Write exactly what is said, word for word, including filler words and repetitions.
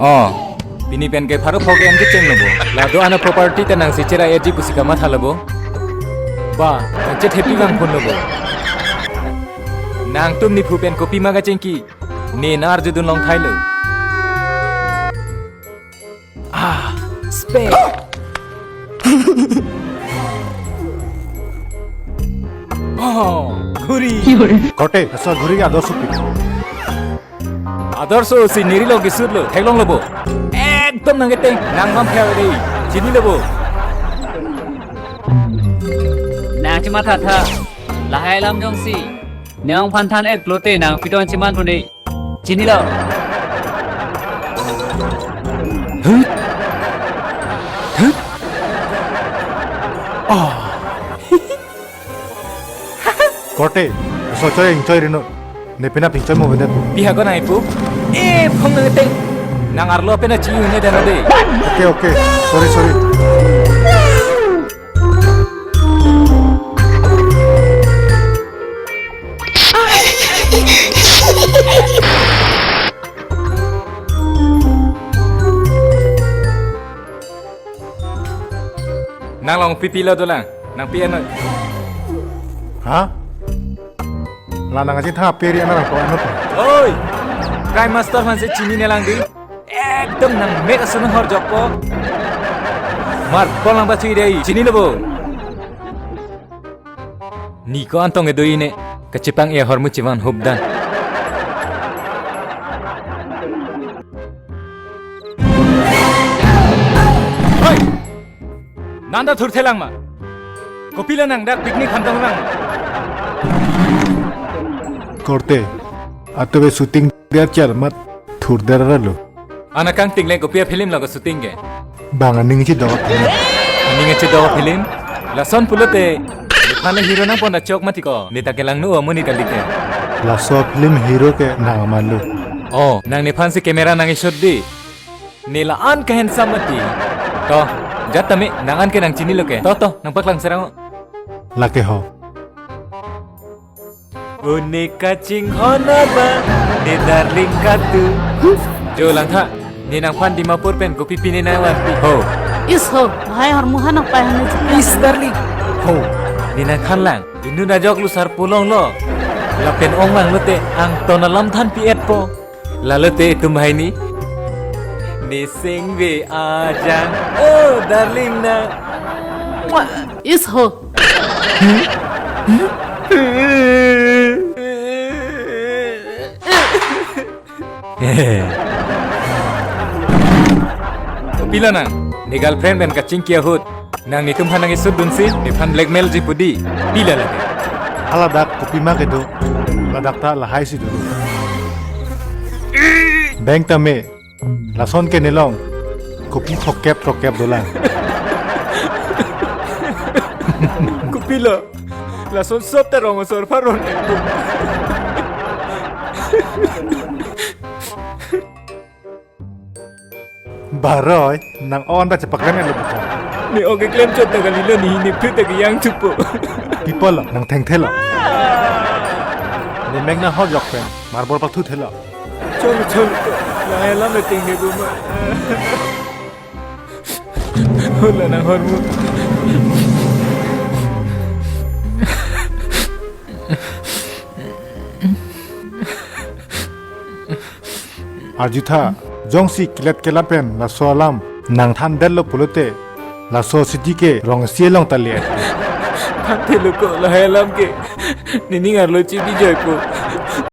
Oh, pini pen ke pharo phok ke an kecheng lo bo. La do-an a-property ta nangsi chera-etji pusi kamatha lo bo. Ba, nangchethe pi bang phun lo bo. Nangtum nephu pen kopima kachingki, ne nar judun long thai lo. Ah, spare. Oh, ghuri. Korte, laso ghuri ke Adarso pi? Adarso si neri lo kisut lo, theklong lo bo. Ekdom nangketeng, nang bang phia dei. Chini lo bo. Nangchematha tha, lahai alam jongsi ne ongphan than-et pulote nang piton cheman pune. Chini lo. Huh? Huh? Oh. Korte, so choi ingchoi rino. Ne penap ingchoi mo bedet. Pi ha ko nang ipu? Eh, phong nangteng. Nang arlo penap chi-un-e dana de. Okay, okay. Sorry, sorry. Nang long pipi lo dolang, nang pi anoi. Ha? La nang ajin tha peri ana ko anoi. Oi! Crime Master aphansi chinine lang di. Ekdom nang mek ason horjokpo. Mar pon lang ba chui dei, chini lo bo. Ne ko-an tong kedo-i ne, kachepang-e ahormu chevan hupdan. Hoi! Nang ta thurthelang ma? Kopi lo nang dak picnic aphan tong lang ma? Korte, atobe shooting dia char mat thurder lo. Ana kangting le kopi a-film lo ko shooting ke? Bang aning chedok a-film. Aning chedok a-film? Lason pulote, nephan le hero nangpon achok mati ko. Ne ta kelangno amonit kali ke. Laso film hero ke nang aman lo. Oh, nang nephansi camera nang-e-shoot di. Ne la-an ke handsome mati. To, jat tame, nang an ke nang chini lo ke. To, to, nang paklang serang o. Lake ho. Une kachinghon abang, ne darling katu. Jo langtha, ne nangphan Dimapur pen kopi pine nangvanpi ho. Is ho, lahai ahormu ha nangpei hanu chikya. Is darling. Ho, ne nangthan lang, inut ajok lo sarpo longlo. Lapen ong lang lote, angton alam thanpi-etpo. Lalote itum hai ni. Ne sengve ajang. Oh, darling na. Is ho. Pilo nang, ne girlfriend pen kachingki ahut. Nang netum aphan nang-e-shoot dunsi, nephan blackmail ji pu di. Pilo lake. Hala dak kopima kedo. Ladak ta lahai si do. Bang tame. Lason ke nelong. Kopi thokep thokep dolang. Kopilo. Lason sop ta rong asor paron. Baroi, nang on ta chepaklem lo bukan. Ne ok keklem chot ta kalilo ne hi ne phu ta keyang chupo. People lo, nang thengthe lo. Ne mek nang hor jok pen, marbol pathuthe lo. Chol, chol, lahai alam le ting ne bu ma. Hola nang hormu. Arjutha, jongsi kelet kela pen laso alam nang thandetlo pulote, laso siti ke rong isi along ta le. Thangthelo ko lahai alam ke. Nening arlo chibi joipo.